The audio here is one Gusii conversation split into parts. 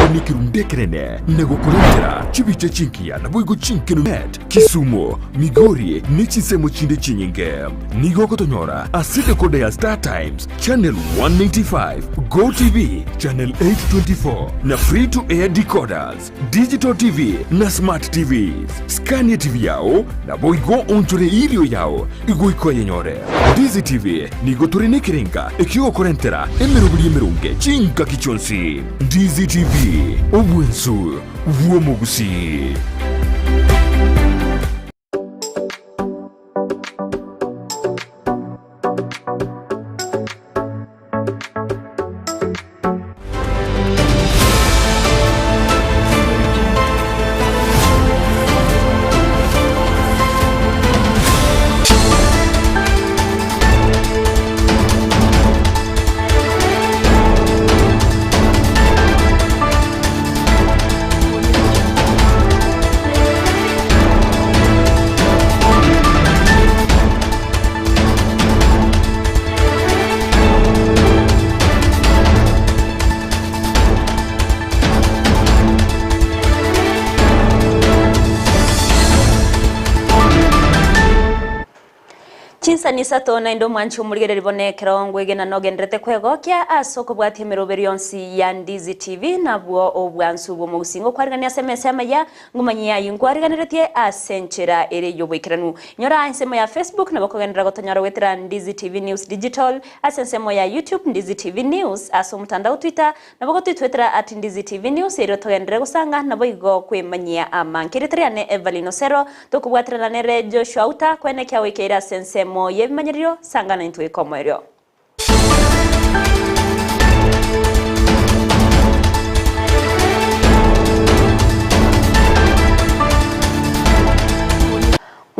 Ore nekerundu ekenene na gokorentera chibicha chingiya naboigo chinkenu net, Kisumu, Migori ne chinsemo chinde chinyinge. Nigo ogotonyora ase decoder ya Star Times, channel 195, Go TV, channel 824 na free to air decoders, Digital TV na Smart TVs. Scan etv yao naboigo onchore erio yao igoika oyenyore. Ndizi TV nigo tore nekerenga ekiogokorentera emeroberi emeronge chingaki chionsi. Ndizi TV, obwensu bw'omogusii. Chinsani isato naende omwanchi omorigereria bono ekero ngwegena nogenderete kwegokia ase okobwatia emeroberi yonsi ya Ndizi TV nabwo obwansu bw'omogusii ngokwarigania ase emesa amaya ngomanyie ayio nkwariganeretie ase enchera ere y'oboikeranu. Nyora ensemo ya Facebook nabo okogenderera gotonyora goetera Ndizi TV News Digital ase ensemo ya YouTube Ndizi TV News ase omotandao Twitter nabo gotwitwetera at Ndizi TV News erio togenderere gosanga naboigo kwemanyia amange. Erieta riane Evelyn Osero Tokobwaterana nere Joshua Auta koenekia goikeire ase ensemo y'ebimanyererio, sangana intwe komoerio.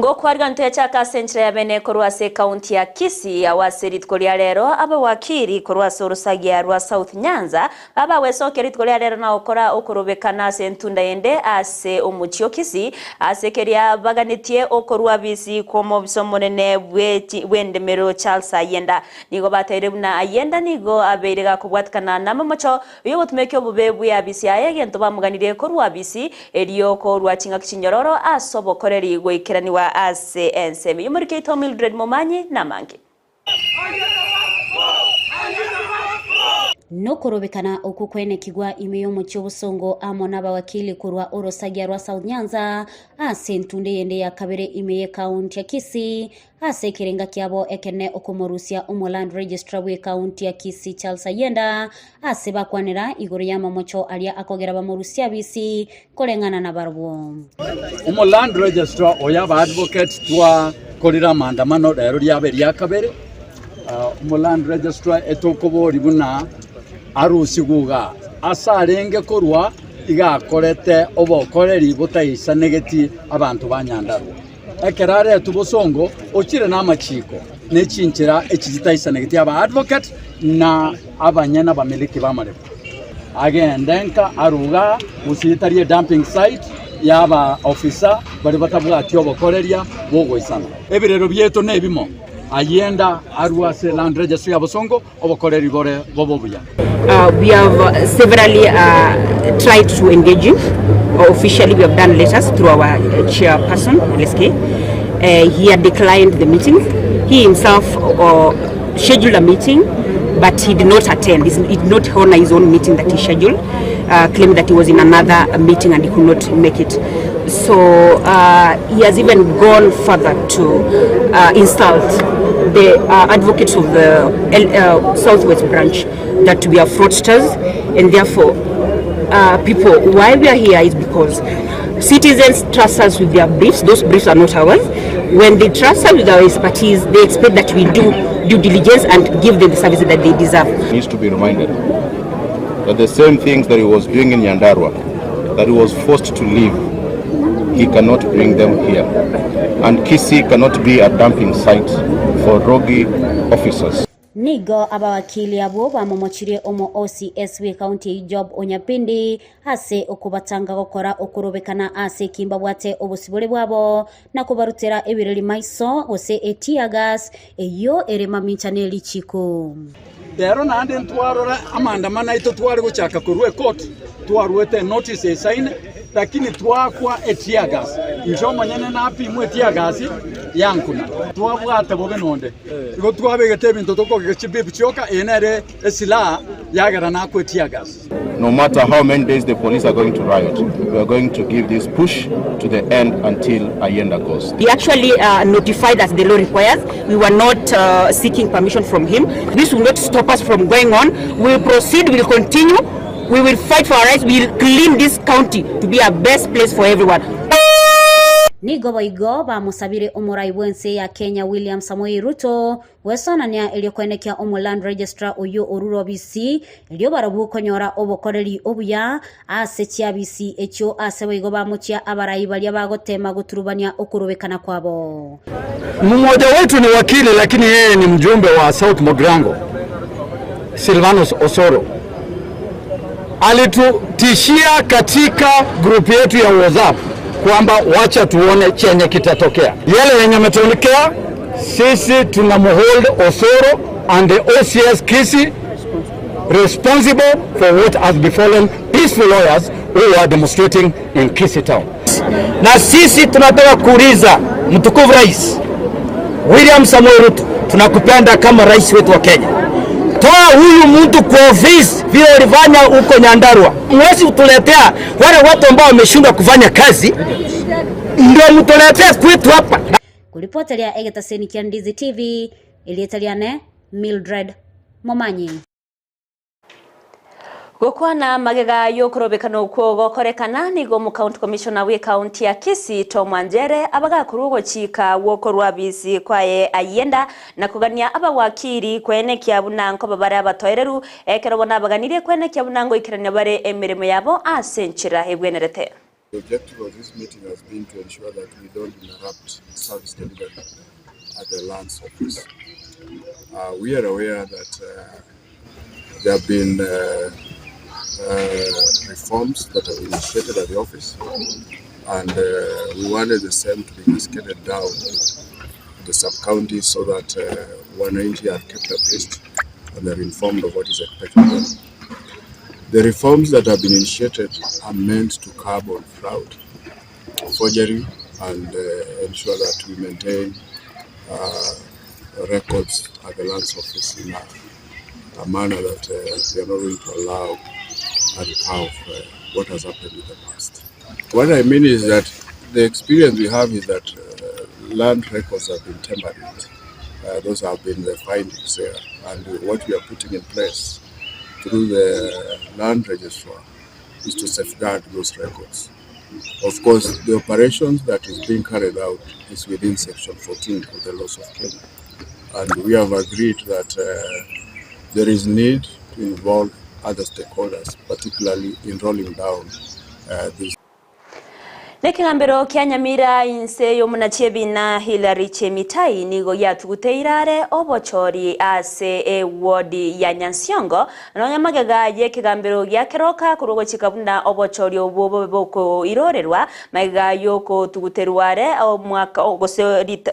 Ngokwarigania toyachaka ase enchera ya bene korwa ase ekaunti ya Kisii agwo ase rituko ria rero abawakili korwa ase orosagia rwa South Nyanza Abagwesokia rituko ria rero na gokora okorobekana ase entunda ende ase omochie o Kisii, ase keria baganetie okorua bisi kw'omobisa omonene bw'endemero Charles Ayenda. Nigo bateire buna Ayenda nigo abeire gakobwatikana namamocho y'ogotumeka obobe bw'eabisi yaye egento bamoganirie korua bisi erio korua chingaki chinyororo ase obokoreri goikeranigwa ase ensemo. Eyio Keito Mildred Momanyi namange. Nokorobekana okwo kwenekigwa ime y'omochie obosongo amo nabawakili korwa orosagia rwa South Nyanza ase entunde eyende ya kabere ime y'ekaunti ya Kisii ase ekerenga kiabo ekene okomorusia omo-land registrar bw'ekaunti ya Kisii Charles Ayenda ase bakwanera igoro y'amamocho aria akogera bamorusie abisi koreng'ana nabarabwo. Omo-land registrar oyo aba advocate twa Korire amaandamano rero riabe eria kabere, omoland registrar etokobori buna arusigwe igaa ase arenge korwa iga akorete obokoreri botaisanegeti abanto ba Nyandarua. Ekero aretwe bosongo ochire namachiko ne chinchera echi chitaisanegeti aba advocate na abanyene abamiliki b'amaremo. Agende nka arue igaa gose etari edumping site y'aba officer baria batabwati obokoreria bogoisana. Ebirero biaito nebimo, ayenda arue ase land registry ya bosongo, obokoreri bore bobe obuya. We have severally tried to engage him officially we have done letters through our chairperson LSK he had declined the meeting he himself scheduled a meeting but he did not attend he did not honor his own meeting that he scheduled uh, claimed that he was in another meeting and he could not make it so uh, he has even gone further to uh, insult the uh, advocates of the uh, Southwest branch that we are fraudsters and therefore uh, people why we are here is because citizens trust us with their briefs those briefs are not ours when they trust us with our expertise they expect that we do due diligence and give them the services that they deserve needs to be reminded that the same things that he was doing in Nyandarua that he was forced to leave he cannot bring them here and Kisii cannot be a dumping site for rogue officers Nigo abawakili abwo bamomochirie omo OCS bw'ekaunti eyio Job Onyapindi ase okobatanga gokora okorobekana ase eki mbabwate obosibore bwabo na kobarutera ebireri maiso gose e tear gas eyio ere mamincha ne richiko. Rero naende ntwarora amaandamano aito tware gochaka korwa ekoti, twaruete enotice esaine, lakini twaakwa eteargas. Inche omonyene napimwa eteargas yankuna. Twabwate bobe nonde. Igo twabegete ebinto tokogeka chibib chioka, eye nere esilaha yagera nakwa eteargas. No matter how many days the police are going to riot, we are going to give this push to the end until Ayenda goes. He actually uh, notified as the law requires. We were not uh, seeking permission from him. This will not stop us from going on. We will proceed, we will continue. We will fight for our rights. We will clean this county to be a best place for everyone. Nigo boigo bamosabire omorai bw'ense ya Kenya William Samoei Ruto Gwesoanania erio koenekia omo land registrar oyio orure obisi, erio barabwo konyora obokoreri obuya ase chiabisi echio ase boigo bamochia abarai baria bagotema goturubania okorobekana kwabo. Mmoja wetu ni wakili lakini yeye ni mjumbe wa South Mogrango, Silvanus Osoro alitutishia katika grupu yetu ya WhatsApp kwamba wacha tuone chenye kitatokea. Yale yenye ametokea, sisi tunamhold Osoro and the OCS Kisii responsible for what has befallen peaceful lawyers who are demonstrating in Kisii town. Na sisi tunataka kuuliza mtukufu Rais William Samoei Ruto, tunakupenda kama rais wetu wa Kenya. Toa huyu mtu kwa ofisi vile ulifanya huko Nyandarua. Mwezi utuletea wale watu ambao wameshindwa kufanya kazi, ndio mtuletee kwetu hapa. Kuripoteria egetaseni kia Ndizi TV, erieta riane Mildred Momanyi. Gokwana magega yokorobekana okwo gokorekana nigo omo county commissioner bwe county ya Kisii Tom Wanjere abagakorwa ogochika gwokorwa bisi kwaye ayenda na kogania abawakiri kwenekia buna nkoba bare abatoereru ekero bono abaganirie kwenekia buna ngoikerania bare emeremo yabo ase enchera ebwenerete. The objective of this meeting has been to ensure that we don't interrupt service delivery at the lands office. We are aware that there have been reforms that have been initiated at the office, and we wanted the same to be cascaded down to the sub-counties so that wananchi are kept abreast and they're informed of what is expected of them. The reforms that have been initiated are meant to curb on fraud, forgery, and ensure that we maintain records at the lands office in a manner that we are not going to allow a recur of what has happened in the past. What I mean is that the experience we have is that land records have been tampered with. Those have been the findings there. And what we are putting in place through the land registrar is to safeguard those records. Of course, the operations that is being carried out is within Section 14 of the laws of Kenya. And we have agreed that there is need to involve other stakeholders, particularly in rolling down this. Nekegambero kia Nyamira inse y'omonachie Hillary Chemitai nigo giatuguteire are obochori ase ewodi ya Nyansiongo nonya magega y'ekegambero gia Keroka korwa gochika buna obochori obwo bobe bokoirorerwa magega yokotuguterwa are omwaka gose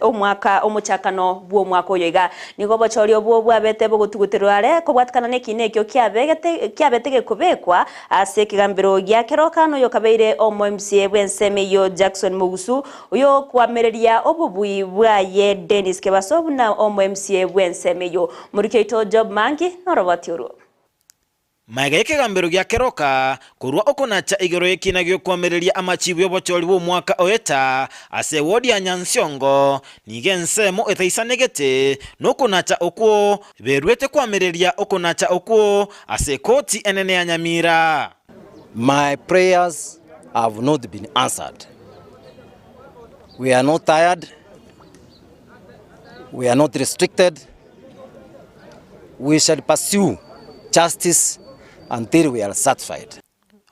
omwaka omochakano bwa omwaka oyo iga nigo obochori obwo bwabete bogotuguterwa are kobwatikana na ekina ekio kiabegete kiabete gekobekwa ase ekegambero gia Keroka noyo kabeire omo MCA bw'enseme yo Jackson Mugusu uyo kwamereria obobui bwaye Dennis Kebaso buna omo MCA bw'enseme yo murikeito Job Mangi noroboti oruo. Maega y'ekegambero gia Keroka korwa okonacha igoro y'ekina gi'okwamereria amachibu y'obochori bw'omwaka oeta ase ewodi ya Nyansiongo, nigo ensemo etaisanegete nokonacha okwo berwete kwamereria okonacha okwo ase ekoti enene ya Nyamira. My prayers have not been answered. We are not tired. We are not restricted. We shall pursue justice until we are satisfied.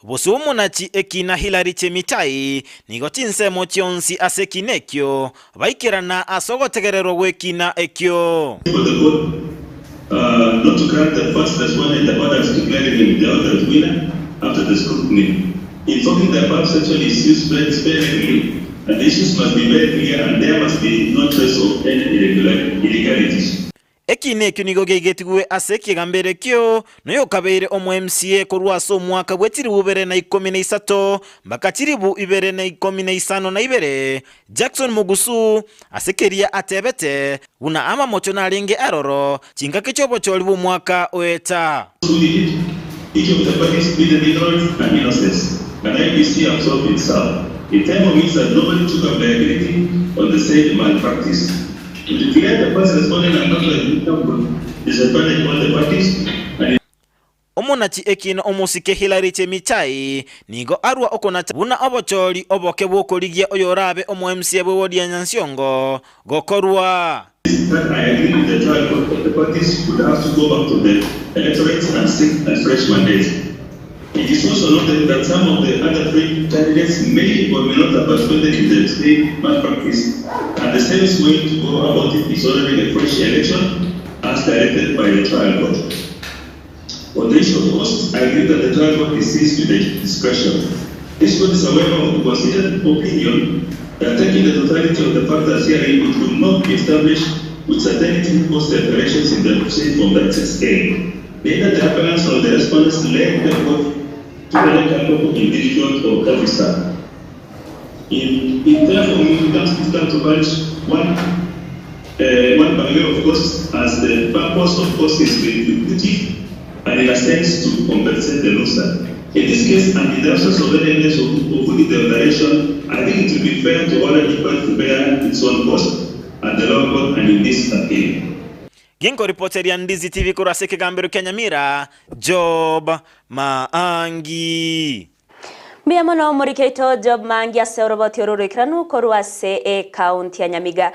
Bosio bw'omonachi ekina Hillary Chemitai nigo chinsemo chionsi ase ekina ekio baikerana ase ogotegererwa gw'ekina ekio. For the court not to grant the first respondent the orders declaring him the authorized winner after the scrutiny. Invoking the above sexual issues sparingly, and the issues must be very clear and there must be no trace of any irregularities. Ekiina ekio nigo giaigetigwe ase ekegambero ekio noyokabeire omo-MCA korwa ase omwaka bwe chilifu ibere na ikomi na isato mpaka chilifu ibere na ikomi na isano na ibere, Jackson Mugusu, ase keria atebete buna amamocho narenge aroro chingaki chi'obochori bw'omwaka oeta. Who did it? Each of the parties pleaded ignorance and innocence, and IEBC absolved itself. It therefore means that nobody took up liability on the said malpractice. To declare the first respondent an authorized winner would disadvantage all the parties and Omonachi ekiina omosike Hillary Chemichai nigo arua okonacha buna obochori oboke bw'okorigia oyorabe omo-MCA bw'ewodi ya Nyansiongo gokorwa. That I agree with the trial court that the parties would have to go back to the electorate and seek a fresh mandate. It is also noted that some of the other three candidates may or may not have participated in the same malpractice and the safest way to go about it is ordering a fresh election as directed by the trial court. On the issue of costs, I agree that the trial court is seized with the discretion. This court is however of the considered opinion that taking the totality of the factors herein, it could not be established with certainty who caused the alterations in the said form that 6A. Neither the appellants nor the respondents led the court to any culpable individual or officer. It, it therefore becomes difficult to urge one uh, one by of course, as the purpose of course is retributive and in a sense to compensate the loser. In this case, and in the absence of any evidence of, of who did the alteration, I think it would be fair to order each party to bear its own cost at the lower court and in this appeal. Ginkoripoteria Ndizi TV korwa ase ekegambero kia Nyamira, Job Maangi. Mbuya mono omoriki oito Job Maangi ase oroboti oro oroikeranu korwa ase ecounty ya Nyamiga.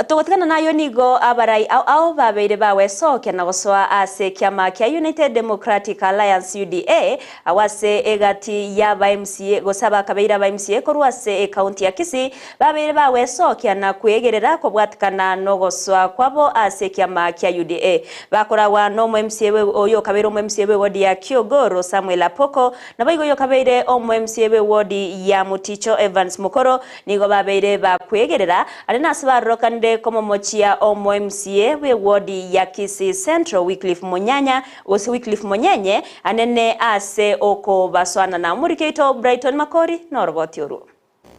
Togotigana nayo nigo abarai ao ao babeire bagwesokia na gosoa ase ekiama kia United Democratic Alliance, UDA, agwo ase egati y'aba MCA gose abakabeire aba MCA korwa ase ecounty ya Kisii babeire bagwesokia na kwegerera kobwatikana nogosoa kwabo ase ekiama kia UDA. Bakoragwa nomo MCA oyo okabeire omo MCA bw'ewodi ya Kiogoro Samuel Apoko Naboigo oyokabeire omo-MCA bw'ewodi ya Muticho Evans Mukoro nigo babeire bakwegerera are nase barorokanire komomochia omo-MCA bw'ewodi ya Kisii Central Wycliffe Munyanya gose Wycliffe Monyenye anene ase okobasoanana. Omoriki oito Brighton Makori noroboti orwo.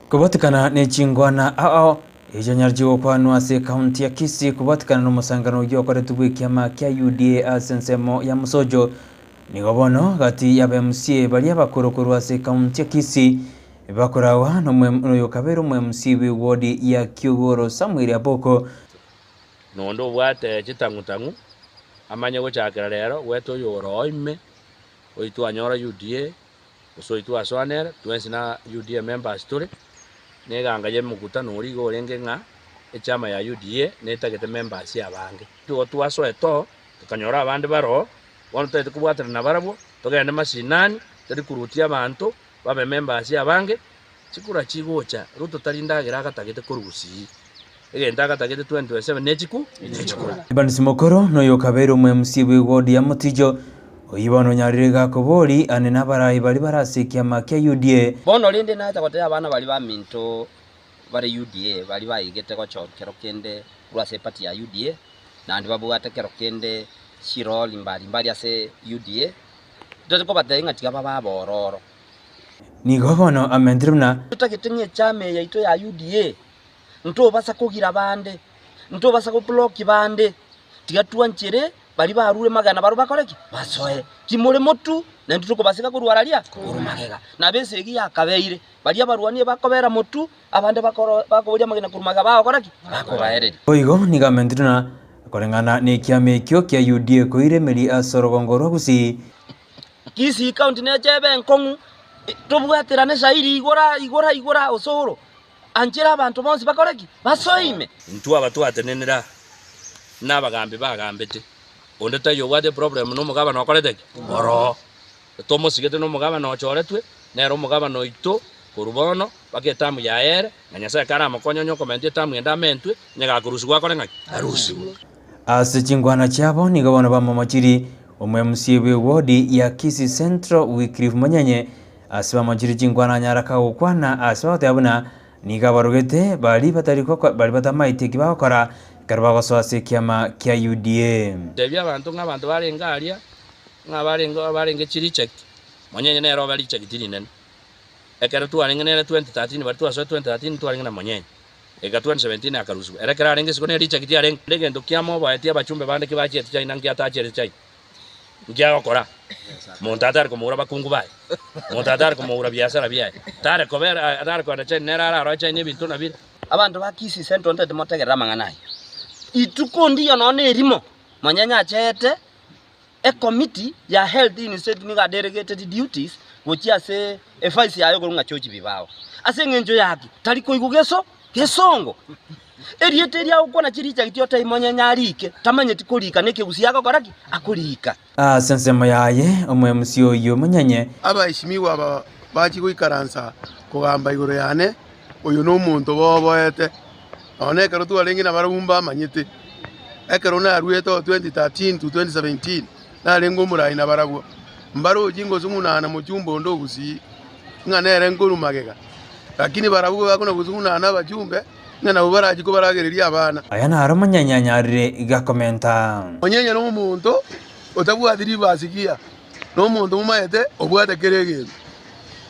Kobatikana ne chingwana ao ao echio nyaro chigokwanwa ase ekaunti ya Kisii kobatikana nomosangano oyio okoretwe bw'ekiama kia UDA ase ensemo ya Musojo. Nigo bono gati y'aba MCA baria abakoro korwa ase ekaunti ya Kisii bakoragwa noyokabeire omo MC bw'ewodi ya Kiogoro Samuel Aboko. Na onde obwate chitang'u-tang'u amanye gochakera rero goeta oyore oo ime, oitwe anyora UDA, Gose oitwe asoane ere, twensi na UDA members tore, na eganga y'emokutano oria igo orenge ng'a echama ya UDA netagete members abange. Igo twasoete oo, tokanyora abande bare oo, bono totagete kobwaterana nabarabwo, togende mashinani, tori kurutia abanto babe members abange, chikura chigocha, Ruto tari ndagera agatagete korwa Gusii, egento agatagete 2027 nechiku nechikura. Evans Mokoro noyo okabeire omo MC bw'eward ya Motijo, oyio bono onyarire gakobori ane nabarai baria bare ase ekiama kia UDA. Bono rende nacha gotebia abana baria baminto bare UDA, baria baigete gochorwa kero kende korwa ase eparty ya UDA, naende babwate kero kende chiroli mbari mbari ase UDA, ntari kobatebia ng'a tiga babe abororo. Nigo bono amentire buna. Totagete ng'a echama eye yaito ya UDA ntobasa kogira bande, ntobasa goblock bande, tiga twanchere baria barure magena barobwo bakore ki? Basoe. Kimore motwe, naintwe tokobaseka korwa araria? Korwa magega. Nabo esegi yakabeire, baria abarwani ebakobera motwe, abande bakoro bakoboria amagena korwa magega bagokora ki? Bakobaereria. Boigo nigo amentire buna koreng'ana nekiama ekio kia UDA koiremeria ase orogongo rwa Gusii. Kisii County neche ebe enkong'u, tobwaterane shairi igora igora igora osoro. Anchera abanto bonsi bakore ki? Basoe ime. Intwe aba twatenenera nabagambi bagambete, onde taiyo obwate eproblem na omogabana okorete ki? Oroo. Tomosigete na omogabana ochoretwe, nere omogabana oito korwa bono mpaka etamu yaye ere, na Nyasae karamokonye onye okomentia etamu ende amentwe, onye gakorusigwa akore ng'aki? Arusigwe. Ase chingwana chiabo nigo bono bamomochirie omo-MCA bw'ewodi ya Kisii Central Wycliffe Monyenye Ase bamochire chinkwana anyara kagokwana ase bagoteba buna nigo abarogete baria batari goko baria batamaeti eki bagokora. Ekero bagosoa ase ekiama kia UDA. Tebia abanto ng'a abanto barenge aria, ng'a barenge barenge chireject, Monyenye nere obe reject rinene. Ekero twarenge nere 2013 baria twasoa 2013 twarenge na Monyenye, eka 2017 akarusiwa. Ere ekero arenge isiko ne reject arenge. Egento kiamoboetie abachumbe bande kibachiete China nkiatachiete China. Nkiagokora, monto atare komoura bakungu baye, monto atare komoura biasara biaye, tare kobera tare kogenda China nere ararore China ebinto nabire. Abanto ba Kisii Central ntagete motegerere amang'ana aya. Ituko ndiyo nonya na erimo, monyenye acheete ecommittee ya health instead nigo adelegated duties gochia ase evice yaye okorwa ng'a George Bibao. Ase eng'encho yaki? Tari koigwa geso gesongo. Erieta eria agokwana chirichagiti otebie monyenye arike, tamanyeti korika nekegusi agokora ki? Akorika. Ase ensemo yaye, omoemusi oyio omonyenye. Abaesimigwa aba bachia goikaransa kogamba igoro yane, oyo nomonto boboete. Nonya nekero twarenge nabarabwo mbamanyete, ekero naruete oo 2013 to 2017, narenge omorai nabarabwo, mbarochi ngosung'unana mochumba onde o Gusii, ng'a nere nkorwa magega. Lakini barabwo bakona gosung'unana nabachumbe, ng'a nabwo barachie kobaragereria abana. Aya naro omonyenye anyarire gakomenta. Omonyenye nomonto otabwati ribasi giya, nomonto momaete obwate kera egento.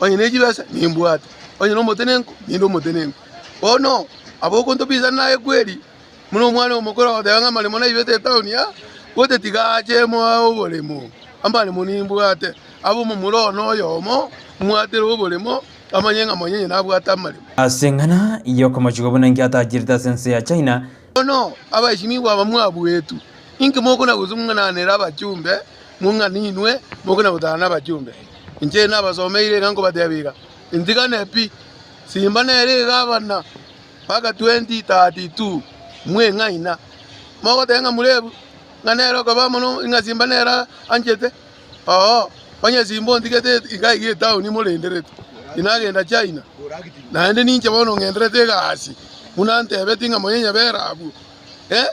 Onye ne chibesa, nimbwate, onye nomotenenku, ninde omotenenku. Bono aba okontobisana naye kweri, buna omwana omokoro agoteba ng'a amaremo naibete etaoni aa, gote tiga ache moe oboremo, amaremo nimbwate. Abe omomura one oyomo, mwatere oboremo, amanye ng'a monyenye nabwate amaremo. Ase eng'ana y'okomochigwa buna inki atachirete ase ense ya China. Bono abaesimigwa aba mwabuetwe, inki mokona gosung'ananera abachumbe, mong'ane inwe mokona gotara nabachumbe? Inche nabasomeire iga nkobatebia iga, Intigane pi, simba nere egavana mpaka 2032, mweng'aina. Mogoteba ng'a murebu, ng'a nere okoba amo ng'a simba nere anchete. Oo, onye simba ontigete iga iga etaoni morenderete, tinagenda China, naende ninche bono ng'enderete egasi, buna ntebeti ng'a monyenye bera abwo. Eh,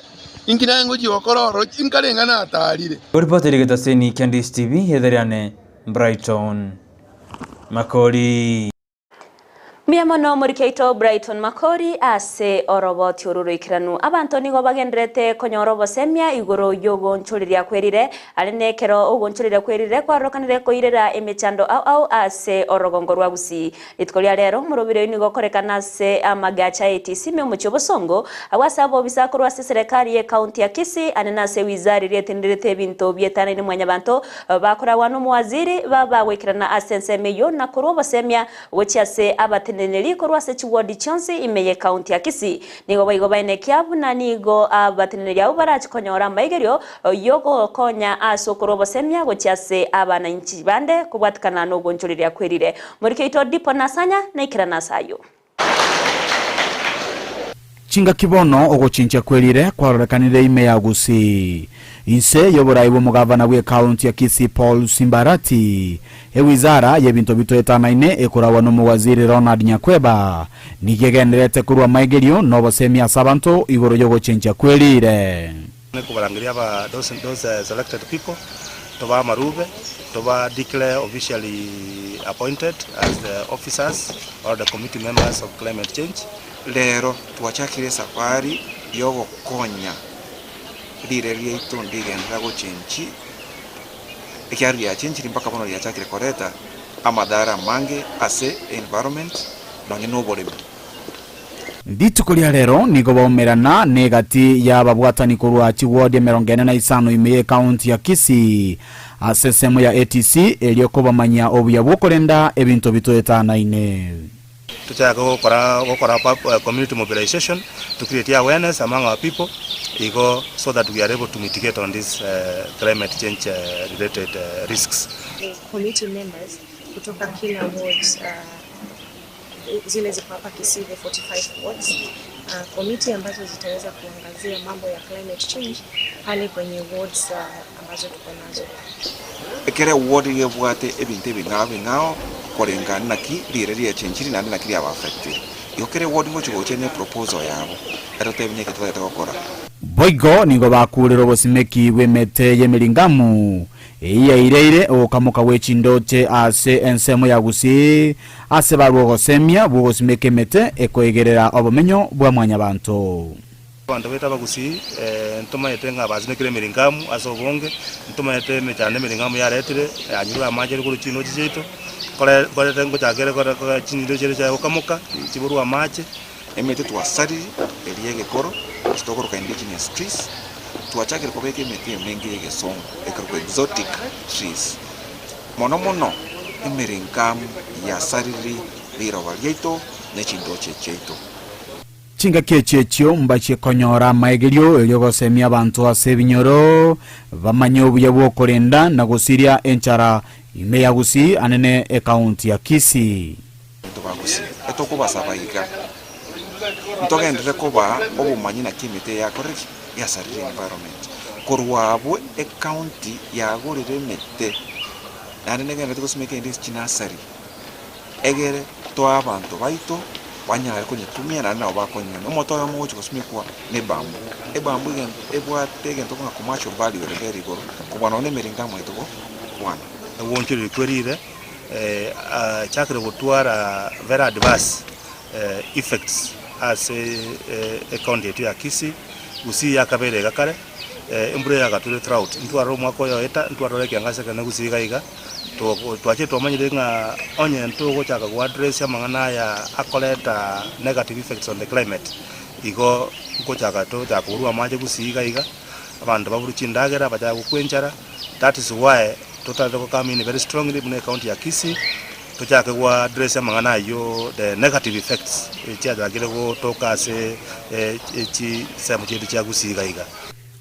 inki naye ngochia gokora oro inkare ng'a natarire? Oripoti rigetaseni kia Ndisi TV, Etheriane Brighton Makori. Mbuya mono omoriki oito Brighton Makori ase oroboti oru roikeranu. Abanto nigo bagendererete konyora obosemia igoro y'ogoonchoreria kwerire, are nekero ogoonchoreria kwerire kwarorokanire koirera emechando ao ao ase orogongo rwa Gusii. Rituko ria rero omorobiri oyio nigo okorekana ase amagacha a ATC ime omochie obosongo, agwo ase abobisa korwa ase eserekari ye county ya Kisii ande nase ewizara eria etenderete ebinto bietanaine mwanyabanto Bakoragwa nomowaziri baba goikerana ase ensemo eyio na korwa obosemia gochia ase abateneneri korwa ase chiwodi chionsi ime ye county ya Kisii. Nigo boigo baenekia buna nigo abateneneri abwo barache konyora amaigerio yogokonya ase okorwa obosemia gochia ase abanainchi bande kobwatikana nogonchoreria kwerire. Morike oito Dipo Nasanya naikerana ase ayio. Chingaki bono ogochinchia kwerire kwarorekanire ime ya Gusii. Inse y'oborai bw'omogavana bw'ekaunti ya Kisii Paul Simbarati, ewizara y'ebinto bitoetanaine ekoragwa n'omowaziri Ronald Nyakweba nigo egendererete korwa amaigerio na obosemia ase abanto igoro y'ogochenchia kwerire. Nkobarangeria aba those, those uh, selected people toba amarube toba declare officially appointed as the officers or the committee members of climate change. Rero twachakire esafari y'ogokonya rire riaito ndigenderera gochenchi, ekiagera riachenchiri mpaka bono riachakire koreta amadhara amange ase environment nonye na oboremi. Rituko ria rero nigo baumerana negati y'ababwatani korwa chiwodi emerongo ene na isano ime y'ekaunti ya Kisii ase ensemo ya ATC erio kobamanyia obuya bw'okorenda ebinto bitoetanaine. Tochake gokora gokora community mobilization to create awareness among our people igo so that we are able to mitigate on this climate change related risks. Committee members kutoka kila wards zile ziko hapa Kisii, the 45 wards, uh, committee ambazo zitaweza kuangazia mambo ya climate change pale kwenye wards uh, ambazo tuko nazo. Ekero eward gebwate ebinto ebing'ao bing'ao koreng'ana naki riire riachenchiri naende naki riaba affectiri. Igo kera eward ngochi gocha ne proposal yabo erotebie neke totagete gokora. Boigo nigo bakuurire obosimeki bw'emete y'emeringamu Eyio yaireire ogokamoka gwe chindoche ase ensemo ya Gusii, ase barwe ogosemia bw'ogosimeka emete ekoigerera obomenyo bwa mwanyabanto. Abanto baito abagusii ntomaete ng'a basimekire emiringamu ase obonge, ntomaete emechando emiringamu yaretire, yanyurwe amache are korwa chindoche chiaito, kore korete ngochakere kore kore chindoche chiaito chiaye gokamoka, chiborwe amache. Emete twasarire eria egekoro, ase tokoroka indigenous trees, twachakire kobeka emete emenge y'egesongo ekerokwa exotic trees. Mono mono emerengamu yasarire riroba riaito ne chindoche chiaito. Chingaki echi echio mbachie konyora amaegerio erio gosemia abanto ase ebinyoro, bamanye obuya bw'okorenda na gosiria enchara ime ya Gusii anene ekaunti ya Kisii. Abanto ba Gusii, etokobasaba iga, ntogenderere kobaa obomanyi naki emete eye yakorire ki? Yasarire environment. Korwa abwo ecounty yagorire emete, naende negendererete gosimeka ende ase chinursery, egere toe abanto baito banyare konyetumia naende nabo bakonywa. Omote oyomo ogochia gosimekwa na ebamboo, ebamboo egento ebwate egento buna commercial value ere very igoro kobua nonye na emeringamu eye togokwana. Ogoonchoreria kwe riire chakire gotwara very adverse effects ase ecounty yaito ya Kisii, Gusii yakabeire iga kare, embura eyagature throughout, ntwarora omwaka oyo oeta, ntwarora ekiangasi ekenene Gusii iga iga, twachire twamanyire ng'a onye ntogochaka go address amang'ana aya akoreta negative effects on the climate, igo nkochaka tochaka koburwa amache Gusii iga iga, abanto baburwe chindagera, bachake gokwa enchara, that is why totarete go come in very strongly buna ecounty ya Kisii, tochake go address amang'ana ayio the negative effects chiachakire gotoka ase chisemo chiaito chia Gusii iga iga.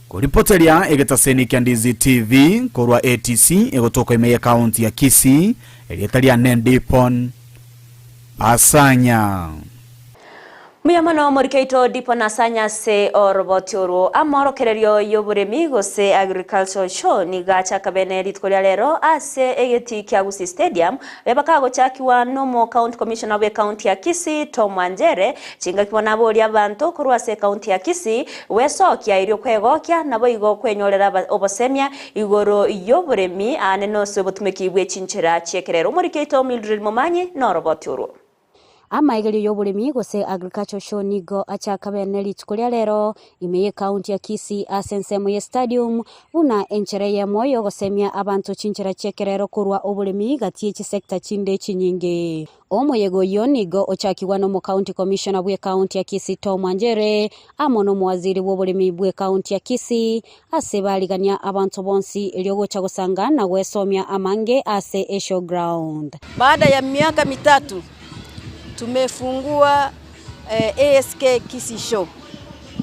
Koripoteria egetaseni kia Ndizi TV korwa ATC egotoka ime y'ekaunti ya Kisii, erieta riane Dipon Asanya. Mbuya mono morike oito Dipon Asanya ase oroboti orwo. Amorokererio y'oboremi gose Agricultural Show nigo achaka bene rituko ria rero ase egetii kia Gusii Stadium Aya bakagochakigwa nomo County Commissioner bw'ecounty ya Kisii Tom Wanjere, chingaki bono aborie abanto korwa ase ecounty ya Kisii gwesokia erio kwegokia naboigo kwenyorera obosemia igoro y'oboremi aane nose obotumeki bwe chinchera chi'ekerero. Omoriki oito Mildred Momanyi noroboti orwo. Amaegerio y'oboremi gose Agricultural Show nigo achaka bene rituko ria rero ime y'ecounty ya Kisii ase ensemo ye stadium buna enchera eyemo y'ogosemia abanto chinchera chi'ekerero korwa oboremi gati ye chisector chinde chinyinge. Omoyega oyio nigo ochakigwa n'omocounty commissioner bw'ecounty ya Kisii Tom Anjere amo n'omowaziri bw'oboremi bw'ecounty ya Kisii ase barigania abanto bonsi erio gocha gosanga na gwesomia amange ase eshowground. Baada ya miaka mitatu tumefungua ASK Kisii Show.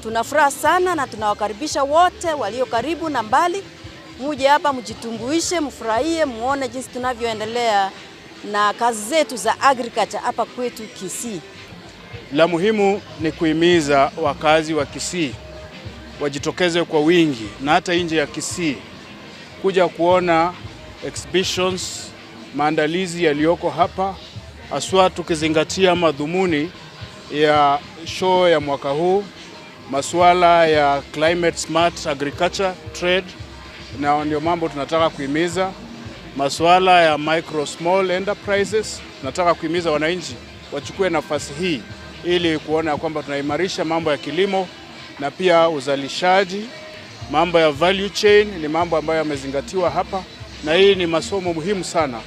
Tuna furaha sana na tunawakaribisha wote walio karibu na mbali muje hapa mjitumbuishe, mfurahie, muone jinsi tunavyoendelea na kazi zetu za agriculture hapa kwetu Kisii. La muhimu ni kuhimiza wakazi wa Kisii wajitokeze kwa wingi na hata nje ya Kisii kuja kuona exhibitions, maandalizi yaliyoko hapa, haswa tukizingatia madhumuni ya show ya mwaka huu, masuala ya climate smart agriculture trade, na ndio mambo tunataka kuhimiza. Masuala ya micro small enterprises, tunataka kuhimiza wananchi wachukue nafasi hii ili kuona kwamba tunaimarisha mambo ya kilimo na pia uzalishaji. Mambo ya value chain ni mambo ambayo yamezingatiwa hapa, na hii ni masomo muhimu sana.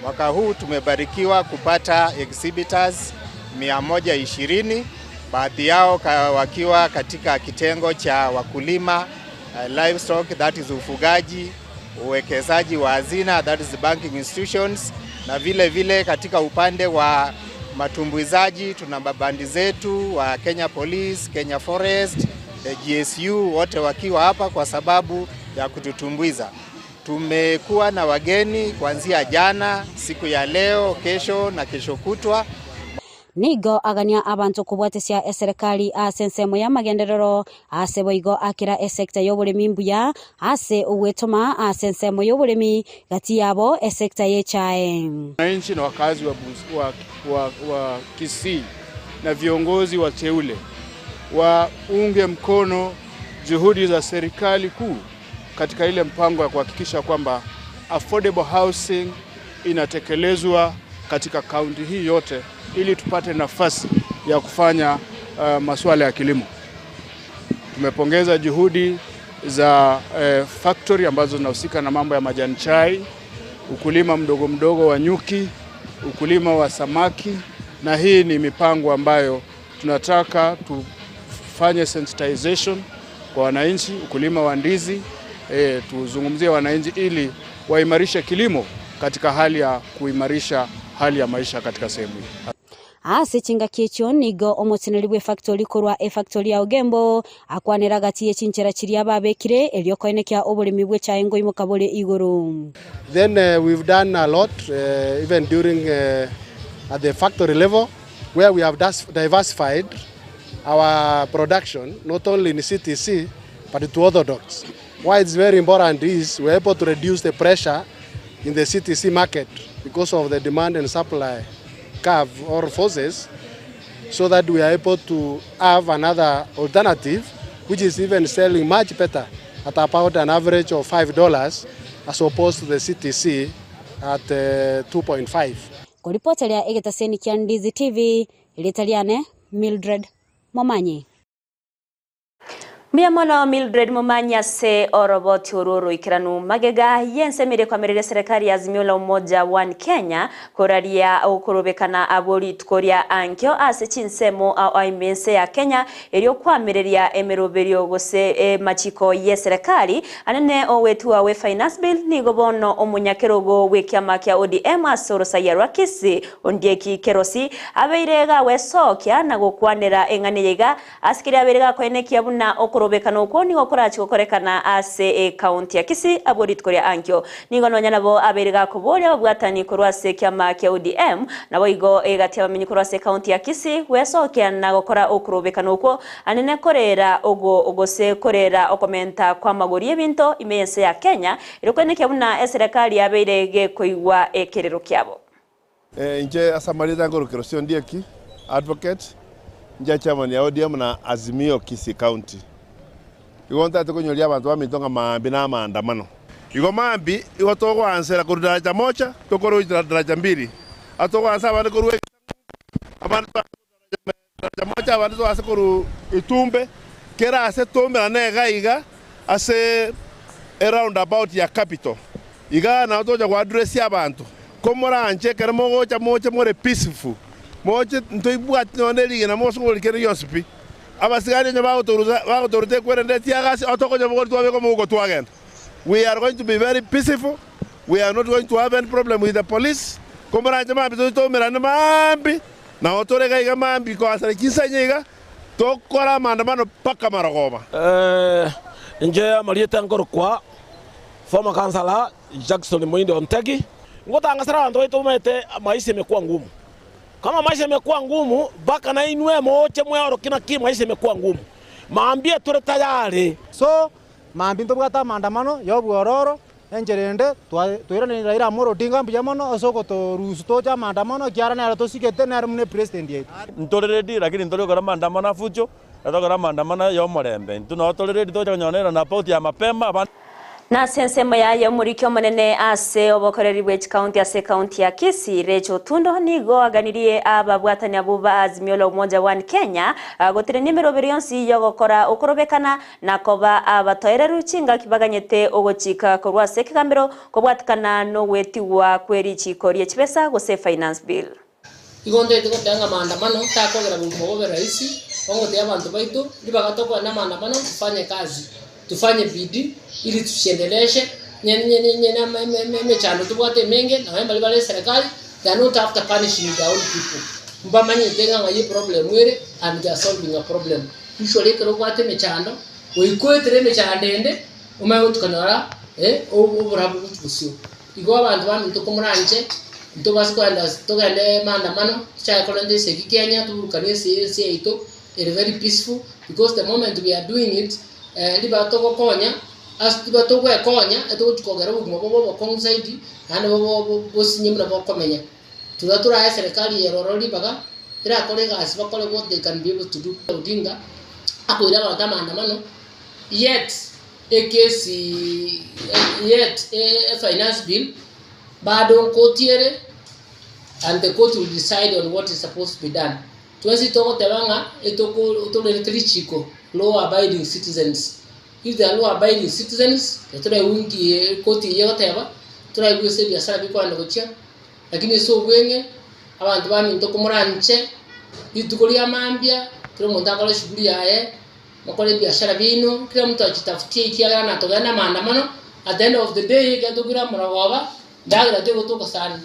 Mwaka huu tumebarikiwa kupata exhibitors 120, baadhi yao wakiwa katika kitengo cha wakulima, livestock that is ufugaji, uwekezaji wa hazina that is banking institutions, na vile vile katika upande wa matumbuizaji tuna mabandi zetu wa Kenya Police, Kenya Forest, the GSU wote wakiwa hapa kwa sababu ya kututumbuiza. Tumekuwa na wageni kuanzia jana, siku ya leo, kesho na kesho kutwa. Nigo agania abanto kobwatesia eserekari ase ensemo y'amagenderero ase boigo akera esecta y'oboremi mbuya ase ogwetoma ase ensemo y'oboremi gati yabo esecta y'echae. Wananchi na wakazi wa Kisii na viongozi wateule waunge mkono juhudi za serikali kuu katika ile mpango ya kuhakikisha kwamba affordable housing inatekelezwa katika kaunti hii yote ili tupate nafasi ya kufanya masuala ya kilimo. Tumepongeza juhudi za eh, factory ambazo zinahusika na mambo ya majani chai, ukulima mdogo mdogo wa nyuki, ukulima wa samaki, na hii ni mipango ambayo tunataka tufanye sensitization kwa wananchi, ukulima wa ndizi eh, tuzungumzie wananchi ili waimarishe kilimo katika hali ya kuimarisha hali ya maisha katika sehemu hii. Ase chingaki echio nigo omoteneri bwa efactory korwa efactory ya Ogembo akwanera gati ye chinchera chiria babekire erio koenekia oboremi bwa echae ngoimoka bore igoro. Then we've done a lot, even during at the factory level, where we have diversified our production, not only in CTC, but to orthodox. Why it's very important is we're able to reduce the pressure in the CTC market because of the demand and supply curve or forces, so that we are able to have another alternative, which is even selling much better at about an average of $5 as opposed to the CTC at 2.5. Koripoteria egetaseni kia Ndizi TV, erieta riane Mildred Momanyi. Mbuya mono Mildred Momanyi ase oroboti oru oroikeranu magega yensemire kwamerere serikali ya Azimio la Umoja One Kenya koraria okorobekana abo rituko ria ankio ase chinsemo ao aimense ya Kenya erio kwamereria emeroberio gose emachiko ye serikali anene owetua we finance bill nigo bono omonyakerogo bw'ekiama kia ODM ase orosaiya rwa Kisii Ondieki Kerosi abeire gawesokia na gokwanera eng'ani yaiga ase keria abeire gakoenekia buna okorobekana okwo nigo korachi gokorekana ase ekaunti ya Kisii abwo rituko ria ankio nigo nonya nabo abeire gakoboria ababwatani korwa ase ekiama kia ODM nabo igo egati abamenyi korwa ase ekaunti ya Kisii gwesokia na gokora okorobekana okwo anene korera ogo gose korera okomenta kwa magori ebinto ime ense ya Kenya erokwenekia buna eserekari yabeire gekoigwa ekerero kiabo. Inche ase amarieta nkorokera ase Ondieki, advocate, inche chairman ya ODM na Azimio Kisii County. Igo ntagete konyoria abanto baminto ng'a maambia na amaandamano. Igo maambia igo togoansera korwa daraja moja tokore gochia daraja mbili. Atogoansa abande korwa abande daraja moja abande togoansa korwa Itumbe, kera ase toumerane iga iga ase eroundabout ya Capital. Igaa nao togocha goaddressia abanto, ko moranche ekero mogocha moche more peaceful, moche ntoibwati nonya ne rigena mogosung'ora kende gionsi pi. Abasigari onye bagotorusa bagotoruta ekwerende etiagasi o tokonya bogori twabeka omouko twagenda. We are going to be very peaceful, we are not going to have any problem with the police, ko moranche mambia toche toumerane maambia, nao tore iga iga mambia koasara chinsa inye iga, tokore amaandamano mpaka marogoba. Inche amarieta nkorokwa former councillor Jackson Muhindi Ontegi. Ngotangasera abanto baito bamaete maisha imekuwa ngumu. Kama maisha imekuwa ngumu mpaka na inwe moche mweorokie naki maisha imekuwa ngumu. Maambie tore tayari. So maambia ntobwate amaandamano ya obwororo enchera ende twairanire Raila Amolo Odinga mbuya mono ase ogotoruhusu toche amaandamano ekiagera nere tosigete nere buna epresident yaito. Ntore ready lakini ntori gokora maandamano a fujo, togokora maandamano ya omorembe. Intwe nabo tore ready togocha konyora nero na about ya mapema abande. Na ase ensemo yaye omoriki omonene ase obokoreri bwe chikaunti ase ekaunti ya Kisii Rachel Otundo nigo aganirie ababwatani abwo ba Azimio la Umoja One Kenya gotenenia emeroberi yonsi yogokora okorobekana na koba abatoereru chingaki baganyete ogochika korwa ase ekegambero kobwatikana nogwetigwa kwe richiko rie chibesa gose finance bill. Igo ntoete goteba ng'a maandamano takogera bogima bobe rahisi, ogotebia abanto baito, ribaga tokogenda amaandamano tufanye kazi, tufanye bidii ili tusiendeleshe nye nye nye nye emechando tobwate emenge, nonye baria bare eserekari, they are not after punishing their own people. Mbamanyete ng'a ng'ai eproblem ere and they are solving a problem. Usually ekero obwate emechando, goikoetera emechando ende, omanye gochi konyora oborabu gochi bosio. Igo abanto baminto komoranche, ntobase kogenda togende maandamano, tochake korenta esegi Kenya, toburukanie ase ense yaito ere very peaceful because the moment we are doing it, ribaga togokonya, ase ribaga togwekonya, etogochi kogera obogima bobe obokong'u zaidi, naende bobe bosinye buna bokomenya. Tiga torae eserekari ere ororo ribaga, erakore egasi bakore what they can be able to do. Odinga, akoira abanto amaandamano, yet ekesi yet efinance bill bado nkotiere and the court will decide on what is supposed to be done. Twensi togoteba ng'a etoko torerete richiko law abiding citizens. If they are law abiding citizens, ekero toraigwe nki ekoti eyio egoteba, toraigwe ase ebiasara bikogenda gochia, lakini ase obweng'e, abanto baminto komoranche, rituko ria mambia, kera omonto akore eshughuli yaye, mokore ebiashara biaino, kera omonto achitafutie ekiagera natogende amaandamano, at the end of the day ekero tokoira amarogoba, endagera tegotoka sana.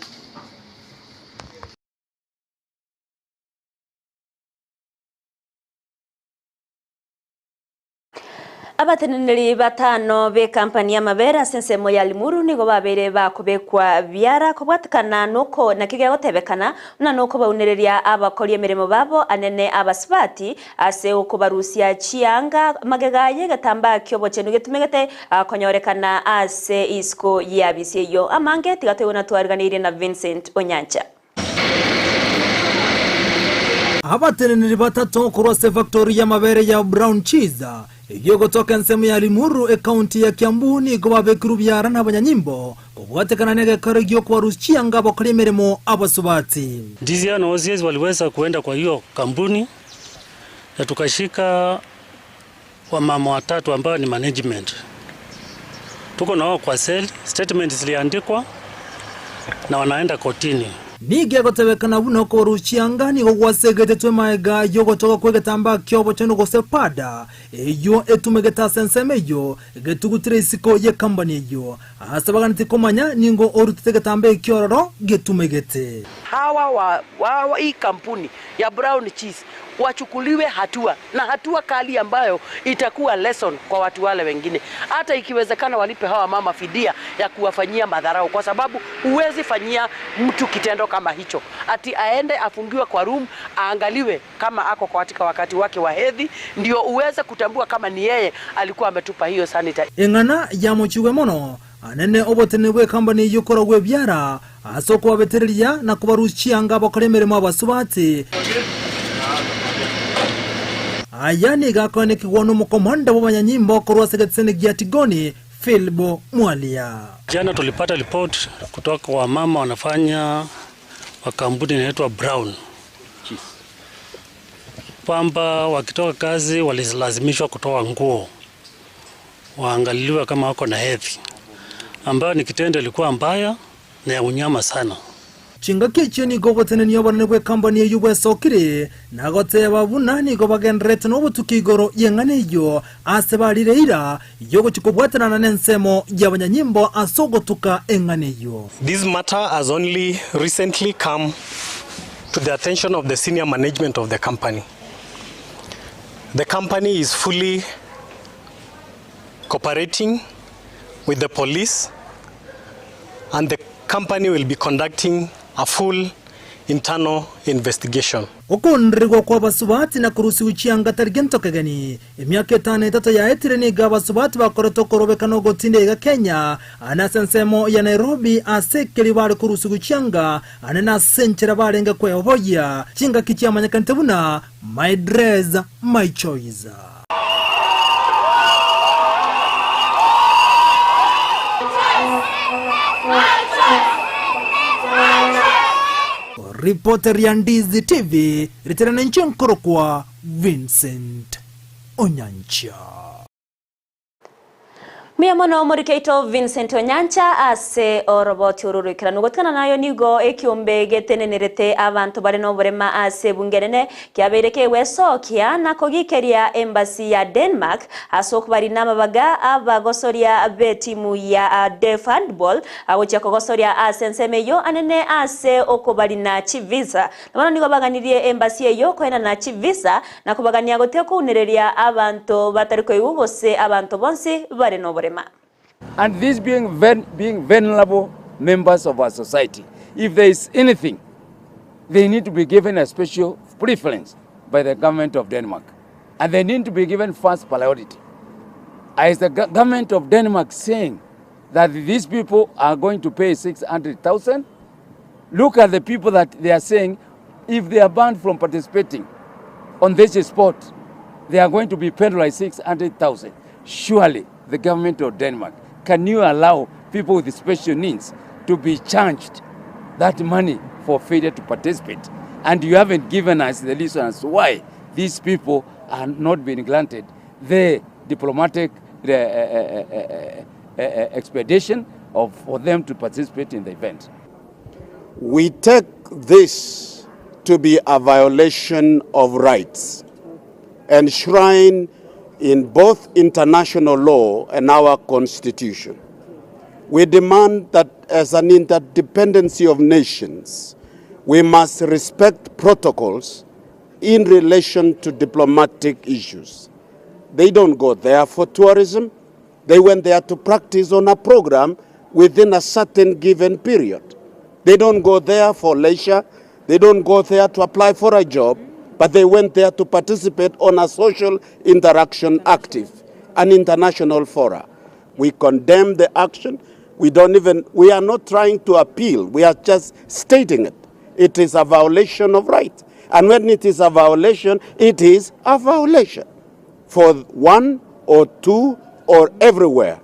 Abateneneri batano b'ekampani y'amabere ase ensemo ya Limuru nigo babeire bakobekwa biara kobwatekana noko naki gegotebekana buna nokobaunereria abakori emeremo babo anene abasubati ase okobarusia chianga magega y'egetambaa ki'obochenu getumegete konyorekana ase isiko y'abisi eyio. Amange tiga toigwe na twariganeirie na Vincent Onyancha. Abateneneri batato korwa ase efactori y'amabere ya Brown Cheese eyio egotoka ensemo ya Limuru ekaunti ya Kiambu nigo babekirwe biara n'abanyanyimbo kobwatekana n'egekaro gi'okobarusia chianga abakori emeremo abasubati. DCI na OCS waliweza kuenda kwa hiyo kampuni na tukashika wamama watatu ambao ni management. Tuko na wao kwa cell, statement ziliandikwa na wanaenda kotini. Nigo egotebekana buna okobarusia chianga nigo gwasegetetwe magega y'ogotoka kw'egetambaa ki'obochenu gose pada, eyio etumegete ase ensemo eyio, getugutire isiko y'ekambani eyio. Ase baganetie komanya ningo orutete egetambaa ekio ororo getumegete. Hawa wa wa hii kampuni ya Brown Cheese wachukuliwe hatua na hatua kali ambayo itakuwa lesson kwa watu wale wengine. Hata ikiwezekana walipe hawa mama fidia ya kuwafanyia madharau, kwa sababu huwezi fanyia mtu kitendo kama hicho, ati aende afungiwe kwa room aangaliwe kama ako katika wakati wake wa hedhi, ndio uweze kutambua kama ni yeye alikuwa ametupa hiyo sanitizer. Eng'ana yamochigwe mono anene oboteneneri bw'ekambani eyio koragwa ebiara ase okobabetereria na kobarusia chianga abakora emeremo abasubati. Aya nigo akoenekigwa nomokomanda bw'abanyanyimbo korwa ase egetiseni gia Tigoni, Philbo Mwalia. Jana tulipata report kutoka kwa wamama wanafanya wa kampuni inaitwa Brown kwamba wakitoka kazi walilazimishwa kutoa nguo waangaliliwe kama wako na hedhi, ambayo ni kitendo ilikuwa mbaya na ya unyama sana. Chingaki echio nigo obotenenia obonene bw'ekambani eyio bwesokire, na goteba buna nigo bagendererete nobotuki igoro y'eng'ana eyio ase barire eira y'ogochia kobwatanana nensemo y'abanyanyimbo ase ogotuka eng'ana eyio. This matter has only recently come to the attention of the senior management of the company. The company is fully cooperating with the police and the company will be conducting a full internal investigation. Okoondererigwa kw'abasubati na korusigwa chianga tari gento kegeni. Emiaka etano etato yaetire nigo abasubati bakorete okorobeka na ogotinda iga Kenya, ane ase ensemo ya Nairobi ase ekeri bare korusigwa chianga ane nase enchera barenge kweoboyia chingaki chiamanyekanete buna My dress, my choice. Ripoteria Ndizi TV, ritere ninche nkorokwa Vincent Onyancha. Mbuya mono omoriki oito Vincent Onyancha ase oroboti oro roikeranu. Gotigana nayo nigo ekiombe getenenerete abanto bare noborema ase ebunge enene kiabeire kegwesokia na kogikeria embassy ya Denmark ase okobarina amabaga abagosoria b'etimu ya Deaf Handball agochia kogosoria ase ensemo eyio anene ase okobarina chivisa. Na bono nigo baganirie embassy eyio koenana chivisa Na kobagania gotiga kounereria abanto batari koigwa gose abanto bonsi bare noborema. And these being being vulnerable members of our society, if there is anything, they need to be given a special preference by the government of Denmark. And they need to be given first priority. Is the government of Denmark saying that these people are going to pay 600,000? Look at the people that they are saying if they are banned from participating on this sport, they are going to be penalized 600,000. Surely the government of Denmark, can you allow people with special needs to be charged that money for failure to participate? And you haven't given us the reasons why these people are not being granted the diplomatic the, expedition of, for them to participate in the event. We take this to be a violation of rights enshrined in both international law and our constitution. We demand that as an interdependency of nations, we must respect protocols in relation to diplomatic issues. They don't go there for tourism. They went there to practice on a program within a certain given period. They don't go there for leisure. They don't go there to apply for a job, but they went there to participate on a social interaction active, an international fora. We condemn the action. We don't even, we are not trying to appeal. We are just stating it. It is a violation of right. And when it is a violation, it is a violation for one or two or everywhere.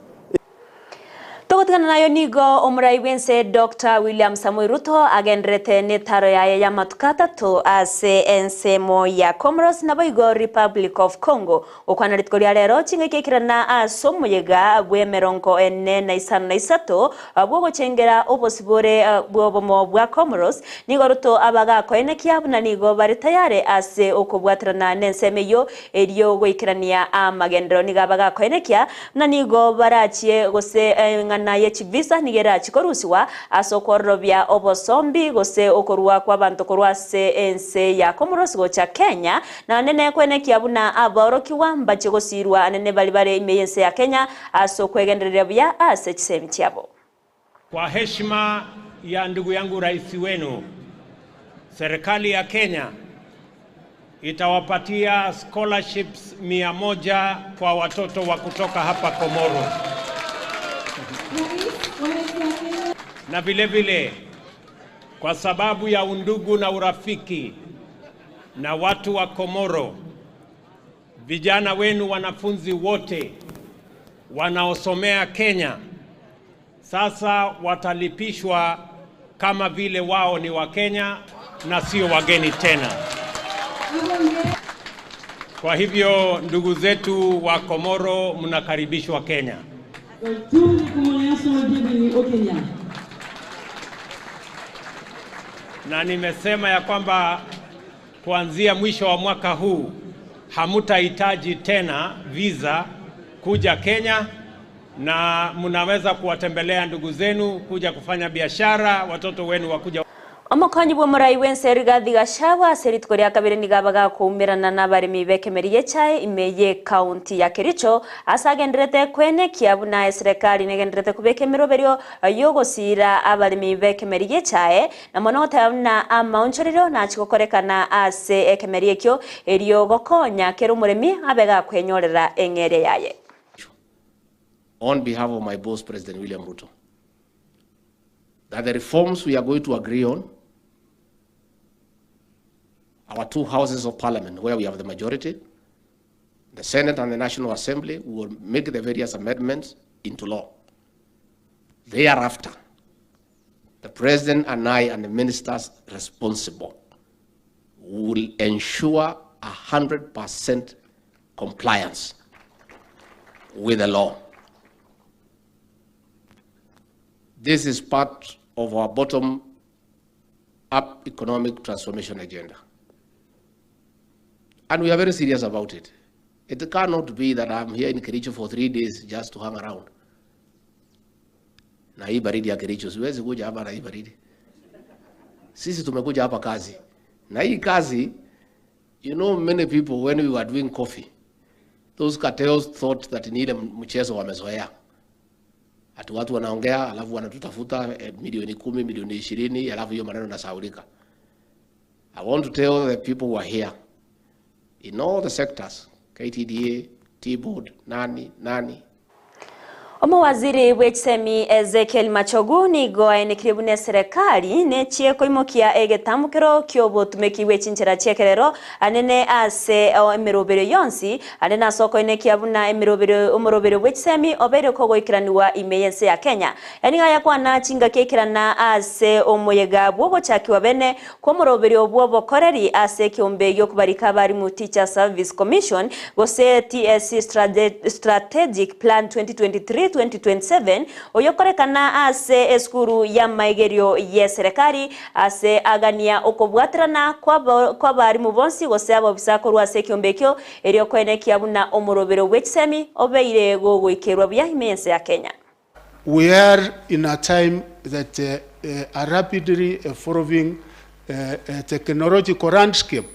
Togotigana nayo nigo omorai bw'ense Doctor William Samoei Ruto agenderete netaro yaye y'amatuko atato ase ensemo ya Comoros naboigo Republic of Congo. Gokwana rituko ria rero chingaki ekirana ase omoyega bw'emerongo ene na isano na isato bw'ogochengera obosibore bw'obomo bwa Comoros, nigo Ruto abagakoenekia buna nigo bare tayare ase okobwaterana nensemo eyio erio goikerania amagenderero. Nigo abagakoenekia buna nigo barachie gose eng'ana ye chivisa nigo erachie korusigwa ase okwororobia obosombi gose okorua kw'abanto korwa ase ense ya Comoros gocha Kenya. Naende nekwenekia buna aborokigwa mbachie gosiirwa anene baria bare ime y'ense ya Kenya ase okwegendereria buya ase chisemi chiabo. Kwa heshima ya ndugu yangu rais wenu, serikali ya Kenya itawapatia scholarships 100 kwa watoto wa kutoka hapa Komoro. Na vile vile kwa sababu ya undugu na urafiki na watu wa Komoro, vijana wenu wanafunzi wote wanaosomea Kenya sasa watalipishwa kama vile wao ni Wakenya na sio wageni tena. Kwa hivyo ndugu zetu wa Komoro, mnakaribishwa Kenya. Na nimesema ya kwamba kuanzia mwisho wa mwaka huu hamutahitaji tena visa kuja Kenya na mnaweza kuwatembelea ndugu zenu, kuja kufanya biashara, watoto wenu wakuja. Omokonyi bw'omorai bw'ense Rigathi Gachagua ase rituko ria kabere nigo abagakoumerana n'abaremi b'ekemeri y'echae ime y'ekaunti ya Kericho ase agenderete kwenekia buna eserekari negenderete kobeka emeroberio y'ogosiira abaremi b'ekemeri y'echae na mono goteba buna amaonchorero nachie gokorekana ase ekemeri ekio erio gokonya kera omoremi abe gakwenyorera eng'eria yaye. On behalf of my boss, President William Ruto, that the reforms we are going to agree on, our two houses of parliament where we have the majority, the Senate and the National Assembly, will make the various amendments into law. Thereafter, the President and I and the ministers responsible will ensure 100% compliance with the law. This is part of our bottom-up economic transformation agenda. And we are very serious about it. It cannot be that I'm here in Kericho for 3 days just to hang around. Na hii baridi ya Kericho, siwezi kuja hapa na hii baridi. Sisi tumekuja hapa kazi. Na hii kazi, you know many people when we were doing coffee, those cartels thought that ni ile mchezo wamezoea. Ati watu wanaongea, alafu wanatutafuta milioni 10, milioni 20, alafu hiyo maneno nasahaulika. I want to tell the people who are here, in all the sectors, KTDA, Tea Board, nani, nani. Omowaziri bw'echisemi Ezekiel Machogu nigo aenekirie buna eserekari nechie koimokia egetambokero ki'obotumeki bwe chinchera chi'ekerero anene ase emeroberio yonsi ande nase okoenekia buna emeroberio omoroberio bw'echisemi obeire kogoikeranigwa ime y'ense ya Kenya. Aya nigo ayakwana chingaki aikerana ase omoyega bw'ogochakigwa bene kw'omoroberio bw'obokoreri ase ekeombe gi'okobarika abarimu Teacher Service Commission gose TSC Strategic Plan 2023-2027 oyokorekana ase esukuru y'amaigerio y'eserekari ase agania okobwaterana kw'abarimu bonsi gose abobisa korwa ase ekeombe ekio erio koenekia buna omoroberio bw'echisemi obeire gogoikerwa buya ime y'ense ya Kenya. We are in a time that a rapidly evolving technological landscape,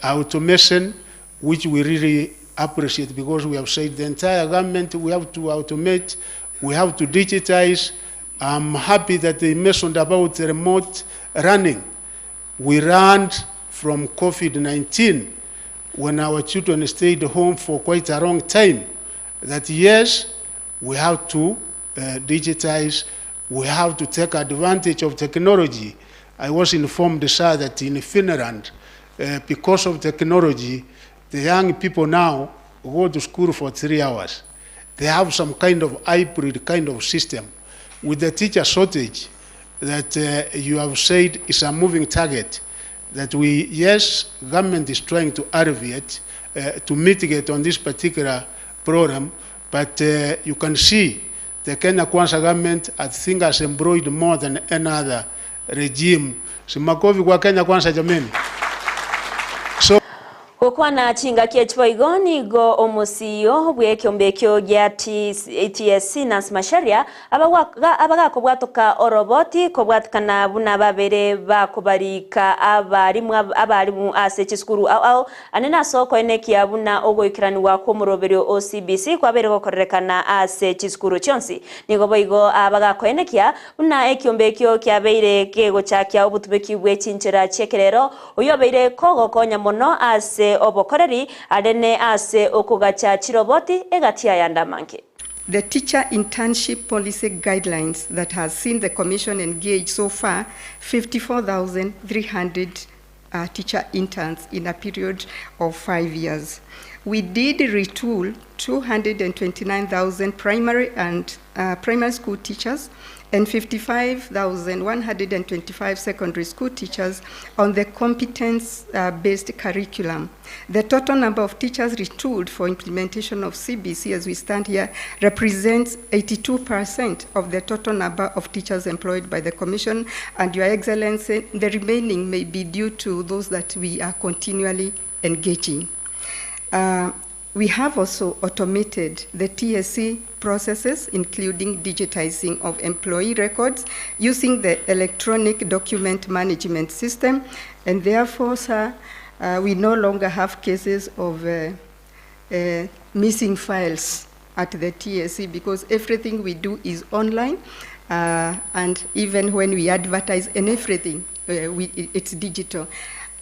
automation, which we really appreciate because we have said the entire government we have to automate, we have to digitize. I'm happy that they mentioned about the remote learning. We learned from COVID-19 when our children stayed home for quite a long time that yes, we have to digitize, we have to take advantage of technology. I was informed, sir, that in Finland, because of technology, the young people now go to school for 3 hours. They have some kind of hybrid kind of system. With the teacher shortage that you have said is a moving target, that we, yes, government is trying to alleviate, to mitigate on this particular problem, but you can see the Kenya Kwanza government, I think, has employed more than any other regime. Si makofi kwa Kenya Kwanza jameni. So Gokwana chingaki echi boigo nigo omosio bw'ekeombe ekio gia TSC Nancy Macharia abagakobwatoka oroboti kobwatikana buna babere bakobarika abarimu abarimu ase chisukuru ao ao ande nase okoenekia buna ogoikeranigwa kw'omoroberio o CBC kwabeire gokorerekana ase chisukuru chionsi. Nigo boigo abagakoenekia buna ekeombe ekio kiabeire kegochakia obotumeki bwe chinchera chi'ekerero oyio obeire kogokonya mono ase obokoreri arene ase okogacha chiroboti egati y'ayande amange. The teacher internship policy guidelines that has seen the commission engage so far 54,300 teacher interns in a period of 5 years. We did retool 229,000 primary and primary school teachers and 55,125 secondary school teachers on the competence-based curriculum. The total number of teachers retooled for implementation of CBC as we stand here represents 82% of the total number of teachers employed by the Commission, and Your Excellency, the remaining may be due to those that we are continually engaging. We have also automated the TSC processes, including digitizing of employee records using the electronic document management system, and therefore, sir, we no longer have cases of missing files at the TSC because everything we do is online, and even when we advertise and everything, it's digital.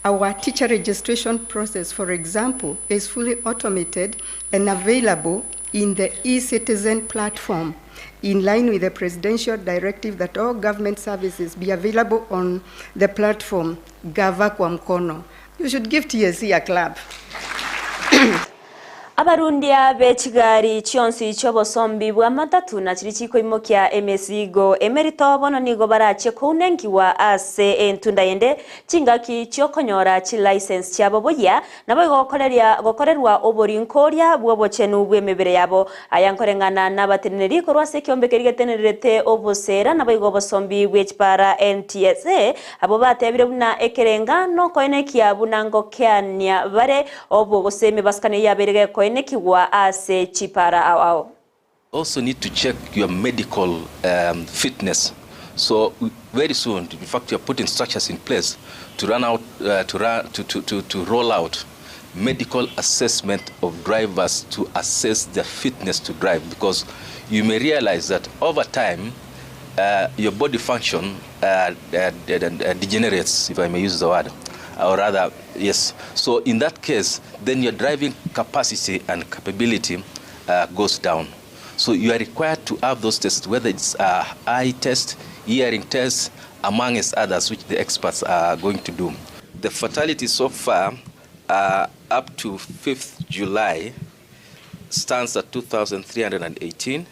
Our teacher registration process, for example, is fully automated and available in the e-citizen platform, in line with the presidential directive that all government services be available on the platform Gava kwa Mkono. You should give TSC a clap. Abarundia b'echigari chionsi chi'obosombi bwa matatu na chiri chikoimokia emesigo emerito bono nigo barachie kounenkiwa ase entunda yende chingaki chiokonyora chilicense chiabo buya nabo igokoreria gokorerwa oborinkoria bw'obochenu bw'emebere yabo aya nkoreng'ana n'abateneneri korwa ase ekiombe keria getenererete obosera nabo igo obosombi bw'echipara NTSA abo batebire buna ekerenga nokoenekia buna ngokeania bare obo gose emebasikano yabere gekoenekiwa ase chipara ao ao. Also need to check your medical fitness. So very soon, in fact, we are putting structures in place to run out, to run, to, to, to, to roll out medical assessment of drivers to assess their fitness to drive, because you may realize that over time, your body function degenerates, if I may use the word, or rather, yes. So in that case, then your driving capacity and capability goes down. So you are required to have those tests, whether it's uh, eye test, hearing test, amongst others, which the experts are going to do. The fatality so far, uh, up to 5th July, stands at 2,318,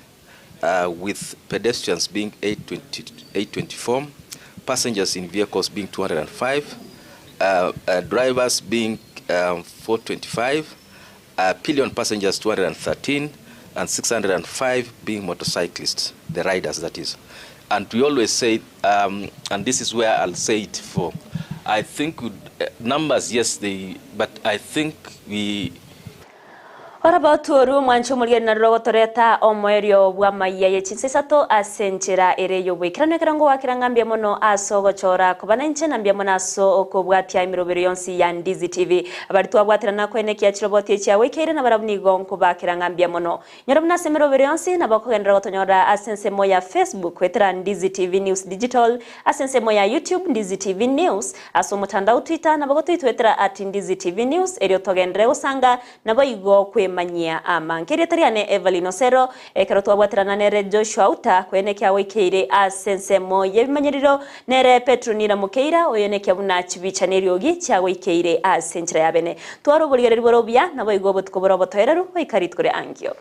uh, with pedestrians being 820, 824, passengers in vehicles being 205, uh, uh, drivers being um, 425, uh, pillion passengers 213, and 605 being motorcyclists, the riders that is. And we always say, um, and this is where I'll say it for, I think uh, numbers, yes, they, but I think we Oraba otuoru omwancho omorigeri naroro ogotoreta omoerio bw'amaiya ye chinsa isato ase enchera ere y'oboikeranu ekero ngowakera ng'a mbuya mono ase ogochora koba nainche na mbuya mono ase okobwatia emerobero yonsi ya Ndizi TV. Abari twabwaterana koenekia chiroboti echi agoikeire nabarabwo nigo nkobakera ng'a mbuya mono. Nyora buna ase emerobero yonsi nabo okogenderera gotonyora ase ensemo ya Facebook goetera Ndizi TV News Digital, ase ensemo ya YouTube Ndizi TV News, ase omotandao Twitter nabo gotoitwetera at Ndizi TV News erio togenderere gosanga Naboigo kwemanyia amange. Erieta riane Evelyn Osero, ekero twabwaterana nere Joshua Uta, kwene kiagoikeire ase ensemo y'ebimanyerero, nere Petronila Mokeira, oyo nekia buna chibicha neriogi chiagoikeire ase enchera ya bene. Twara oborigereria bore obuya, naboigo obotuko bore obotoereru goika rituko ria ankio.